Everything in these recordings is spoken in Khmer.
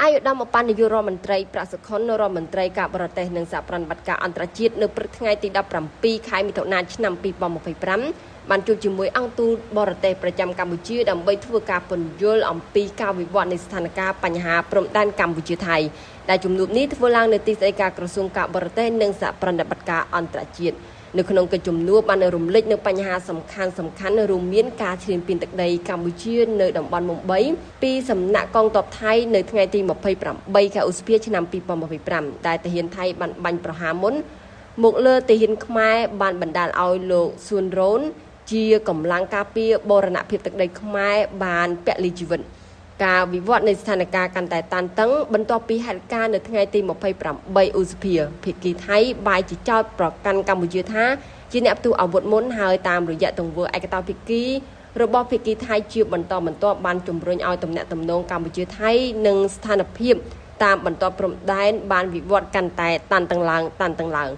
ឯកឧត្តមឧបនាយករដ្ឋមន្ត្រីប្រាក់សុខុនរដ្ឋមន្ត្រីការបរទេសនិងសហប្រតិបត្តិការអន្តរជាតិនៅព្រឹកថ្ងៃទី17ខែមិថុនាឆ្នាំ2025បានជួបជាមួយអង្គទូតបរទេសប្រចាំកម្ពុជាដើម្បីធ្វើការពន្យល់អំពីការវិវត្តនៃស្ថានភាពបញ្ហាព្រំដែនកម្ពុជាថៃដែលជំនួបនេះធ្វើឡើងនៅទីស្តីការក្រសួងការបរទេសនិងសហប្រតិបត្តិការអន្តរជាតិនៅក្នុងកិច្ចជំនួបបានរំលេចនៅបញ្ហាសំខាន់សំខាន់រួមមានការឈ្លានពានទឹកដីកម្ពុជានៅតំបន់មុំ3ពីសំណាក់កងទ័ពថៃនៅថ្ងៃទី28ខែឧសភាឆ្នាំ2025ដែលទាហានថៃបានបាញ់ប្រហារមុនមកលើទាហានខ្មែរបានបណ្ដាលឲ្យលោកសួនរ៉ូនជាកម្លាំងការពារបូរណភាពទឹកដីខ្មែរបានពលីជីវិតការវិវត្តនៃស្ថានភាពកាន់តែតានតឹងបន្ទាប់ពីហេតុការណ៍នៅថ្ងៃទី28ឧសភាភាគីថៃបាយជាចោទប្រកាន់កម្ពុជាថាជាអ្នកផ្ទុះអាវុធមុនហើយតាមរយៈទង្វើឯកតោភាគីរបស់ភាគីថៃជាបន្តបន្ទាប់បានជំរុញឲ្យទំនាក់ទំនងកម្ពុជាថៃនិងស្ថានភាពតាមបន្ទាត់ព្រំដែនបានវិវត្តកាន់តែតានតឹងឡើងតានតឹងឡើង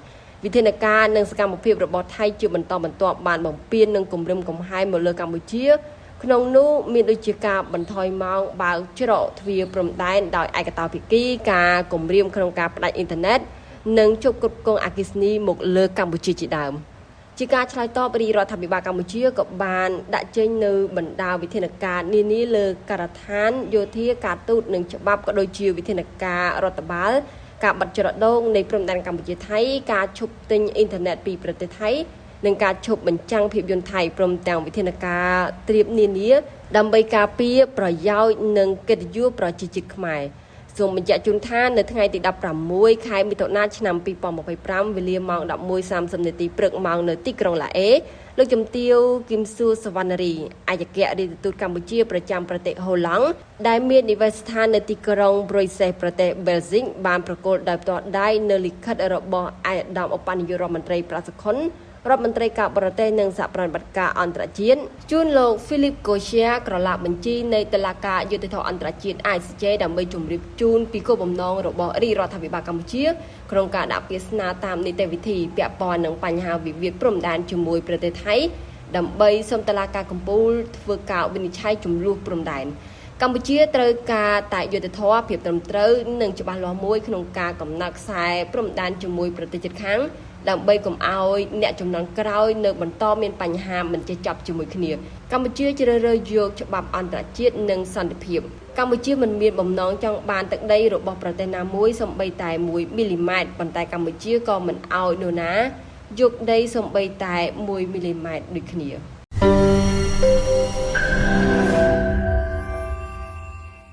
វិធានការនិងសកម្មភាពរបស់ថៃជាបន្តបន្ទាប់បានបំពាននិងគំរាមកំហែងមកលើកម្ពុជាក្នុងនោះមានដូចជាការបន្ថយម៉ោងបើកច្រកទ្វារព្រំដែនដោយឯកតោភាគីការគំរាមក្នុងការផ្ដាច់អ៊ីនធឺណិតនិងជប់គ្រប់គ្រងអគ្គិសនីមកលើកម្ពុជាជាដើមជាការឆ្លើយតបរាជរដ្ឋាភិបាលកម្ពុជាក៏បានដាក់ចេញនៅបណ្ដាវិធានការនានាលើការដ្ឋានយោធាការទូតនិងច្បាប់ក៏ដូចជាវិធានការរដ្ឋបាលការបិទច្រកដូងនៃព្រំដែនកម្ពុជាថៃការឈប់ទិញអ៊ីនធឺណិតពីប្រទេសថៃនិងការឈប់បញ្ចាំងភាពយន្តថៃព្រមទាំងវិធានការត្រៀមនានាដើម្បីការពារប្រយោជន៍និងកិត្តិយសប្រជាជាតិខ្មែរសូមបញ្ជាក់ជូនថានៅថ្ងៃទី16ខែមិថុនាឆ្នាំ2025វេលាម៉ោង11:30នាទីព្រឹកម៉ោងនៅទីក្រុងឡាអេលោកជំទាវគឹមសួរសវណ្ណរីឯកអគ្គរដ្ឋទូតកម្ពុជាប្រចាំប្រទេសហូឡង់ដែលមាននិវេសដ្ឋាននៅទីក្រុងប្រ៊ុយសេសប្រទេសបែលហ្សិកបានប្រគល់ដោយផ្ទាល់ដៃនៅលិខិតរបស់ឯកឧត្តមឧបនាយករដ្ឋមន្ត្រីប្រាក់សុខុនរដ្ឋមន្ត្រីការបរទេសនិងសហប្រតិបត្តិការអន្តរជាតិជូនលោក Philip Gosia ក្រឡាបញ្ជីនៃតុលាការយុត្តិធម៌អន្តរជាតិ ICJ ដើម្បីជម្រាបជូនពីគោលបំណងរបស់រាជរដ្ឋាភិបាលកម្ពុជាក្នុងការដាក់ពាក្យស្នើតាមនីតិវិធីពាក់ព័ន្ធនឹងបញ្ហាវិវាទព្រំដែនជាមួយប្រទេសថៃដើម្បីសូមតុលាការកំពូលធ្វើការវិនិច្ឆ័យចំនួនព្រំដែនកម្ពុជាត្រូវការតែយុត្តិធម៌ភាពត្រឹមត្រូវនិងច្បាស់លាស់មួយក្នុងការកំណត់ខ្សែព្រំដែនជាមួយប្រទេសជិតខាងដើម្បីកុំឲ្យអ្នកចំនួនក្រោយនៅបន្តមានបញ្ហាមិនចេះចប់ជាមួយគ្នាកម្ពុជាជ្រើសរើសយកច្បាប់អន្តរជាតិនិងសន្តិភាពកម្ពុជាមិនមានបំណងចង់បានទឹកដីរបស់ប្រទេសណាមួយសូម្បីតែ1មីលីម៉ែត្រប៉ុន្តែកម្ពុជាក៏មិនឲ្យនរណាយកដីសូម្បីតែ1មីលីម៉ែត្រដូចគ្នា។